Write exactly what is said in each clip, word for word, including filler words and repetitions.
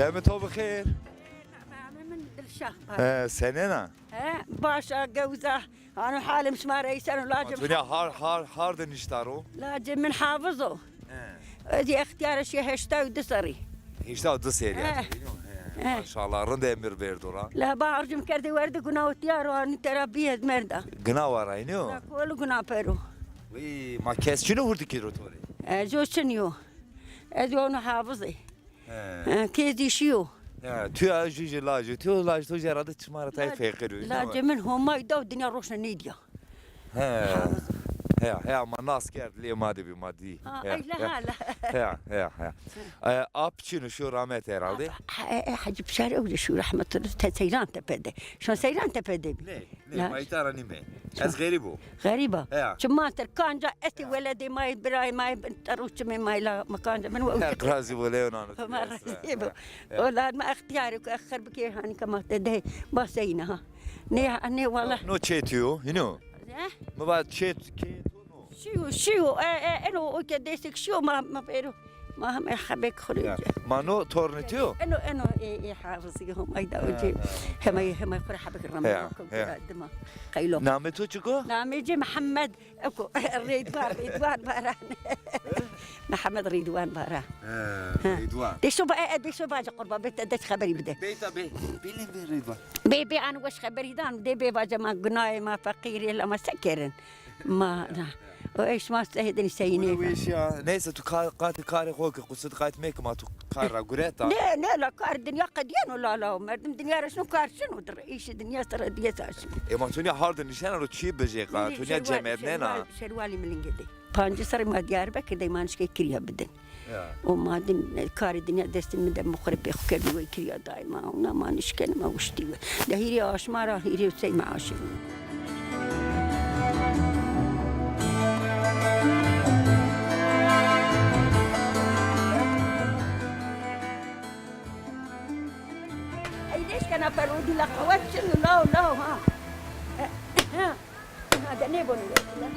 Demê to bi xêr. Namê min Dilşah. He, senena? He, başa, gewza. Ano halim şima reysen o lacim. Antonya har, har, har de nişta ro? Lacê min Hafiz o. He. Ez ê extiyara şî heştay û di serrî. Heştay û di serrî. He. He. Maşallah, rind emir verdo ra. La ba arjum kerdê werdê guna û tiyar o, anî tera bî ez merda. Gina wara, înî yo? La kolu guna pero. Wî, ma kes çin o hurdikî ro to rê? Ez o çin yo. Ez o no Hafiz ê. He. He, kêzî şîyo. He, tu ya jû jî lajê tu, lajê to jî herhalde çima ra tayê feqîr o. Lacê min Homay da û dinya roşna nêdîya. He. He, he, ma nas kerd, lê ma de bî, ma dî. Ha, he, öyle he. Hala. He, he, he. E, ap çin o, şîyo rahmet herhalde. He, he, Hacı Pişar öyle şu rahmetullah, te Seyran Tepe'de. Şu an Seyran Tepe'de. Ne? Nê, ma îta ra nîme. Ez xerîb o. Xerîb a. Heya. Çi ma ter kanca estê weledê ma yê, birayê ma yê, bin teru çimê ma yê la, ma kanca min we. Heq razî bo, leyo nano. Homa razî bo. Ola ma extiyarê ku exir bikê hanî ke ma te de baseyna ha. Nê, nê wala. No çê tu yo, hîno? He? Mi va çê, çê tu no. Şîyo, şîyo, e, e, eno o ke destek şîyo ma, ma pêro. Ma heme hebek xo rê. Ya. Ma no tornê tu yo? Eno, eno, e, e, Hafizî Homay da o cê. Hemay, hemay xo rê hebek rame ko dima. Qaylo. Namê to çik o? Namê cê Mihemed, eko, Rêdwan, Rêdwan Baran. Mihemed Rêdwan Baran. He, Rêdwan. Deşo ba, e, e, deşo ba, qurban, bê te de xeberî bide. Bê ta bê, bê lê bê Rêdwan. Bê, bê, an weş xeberî dan, de bê vace ma gunayê ma feqîrê la ma se kerin. Ma, na. O eş ma sehedin seyine. Wîş ya. Neyse tu kar, qatî karê xo ke, qusur qayt meke, ma tu kar ra gureta. Ne, ne, la kar dinya qediyeno la la. Merdim dinya ra şino kar şino dir. Îşi dinya sera diye saşin. E ma tu niya hardin nişena ro çi bije qa, tu niya cemednena. Şerwali, şerwali milingê de. Pancî serrî ma Diyarbekir de ma nişkê kirya bidin. Ya. O ma din, e, karê dinya destê mi de mi xo rê pê xo kerdî we kirya daîma. Ona ma nişkenî ma wiştî we. De hîrê aşma ra hîrê sey ma aşî. Ey nêşkena perwedî la qewet çin û law law ha. Ha, de nêbonî wekî la.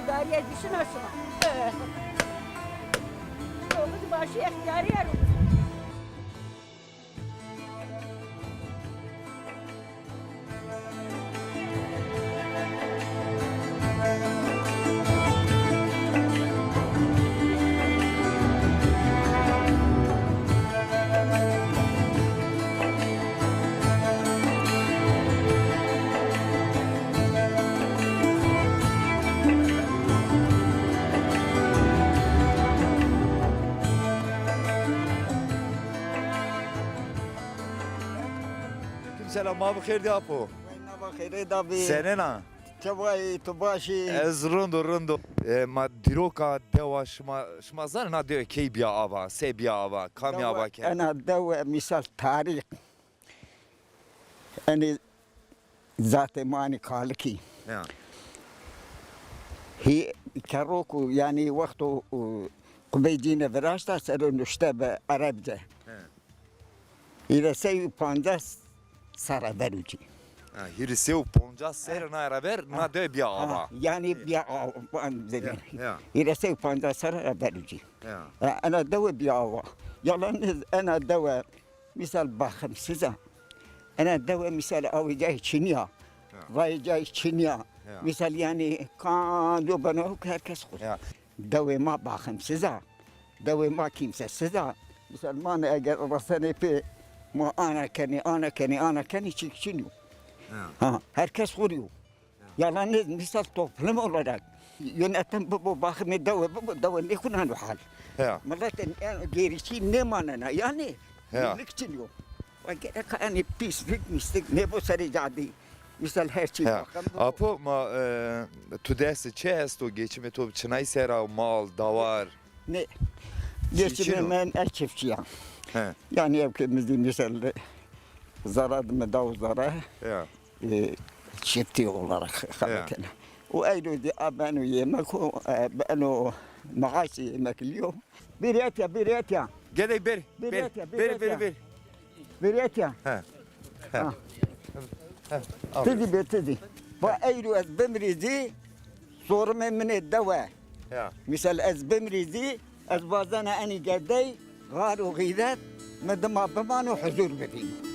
Îdarîye zî şina şima. Oxir başî extîyarî ero. Selam, ma bi xêr dî apo. Weyna va xêrê da bî. Senena? Çewayî, tu baş î? Ez rind o, rind o. E, ma dîroka dewa şima, şima zanê na dewe key bîya ava, se bîya ava, kamî ava kerd? Ena dewe mîsal tarîx. Enê zatê ma enê kalikî. Ya. Hî kerro ku, yanî wexto, e, qubey cîne viraşta ser o nuşte bi erebce. He. Hîrê sey û pancas serre ver û cî. Ha, hîrê sey û pancas serre na ra ver, na dewe bîya ava. Ha, yanî bîya ava, van zedî. Ya, ya. Hîrê sey û pancas serre ver û cî. Ya. Ha, ena dewe bîya ava. Yalan nîz, ena dewe, mîsal baximsiz a. Ena dewe mîsal awê cayê çinî ya. Ya. Vayê cayê çinî ya. Ya. Mîsal yanî kanco beno ke her kes xo. Ya. Dewê ma baximsiz a. Dewê ma kîmsesiz a. Misalman eger resenê pê ma ana kenê, ana kenê, ana kenê, çîk çin yo. Ha. Ha, her kes xo rê yo. Ha. Yalan nê, misal toplum olarak yönetim bibo, baximê dewe bibo, dewe nêxunano hal. Ha. Miletê, e, gerîçî nêmanena, yanî. Ha. Birlik çin yo. Wa gereka enê pîslik, mîslik nêbo serê cadî. Misal her çî. Ha. Apo ma, e, tu dest çi esto? Geçimê to çinay ser a, mal, dawar? Ne? Geçimê min, ez çiftçi ya. He. Yanî ev ke mi zî misal zara de mi daw zara. Ya. E, çiftçi olarak xebetena. O eyro de a beno yemek o, e, beno maaşê yemeklî yo. Bêrî etya, bêrî etya. Gedek bêrî, bêrî, bêrî etya, bêrî, bêrî etya. Bêrî etya. He. He. Ha. He. Ti zî bê, ti zî. Va eyro ez bimirî zî, sorimê min ê dewe. Ya. Misal ez bimrî zî, ez wazena enî gedey, xar û xîret, mi dima bimano huzur bibîno.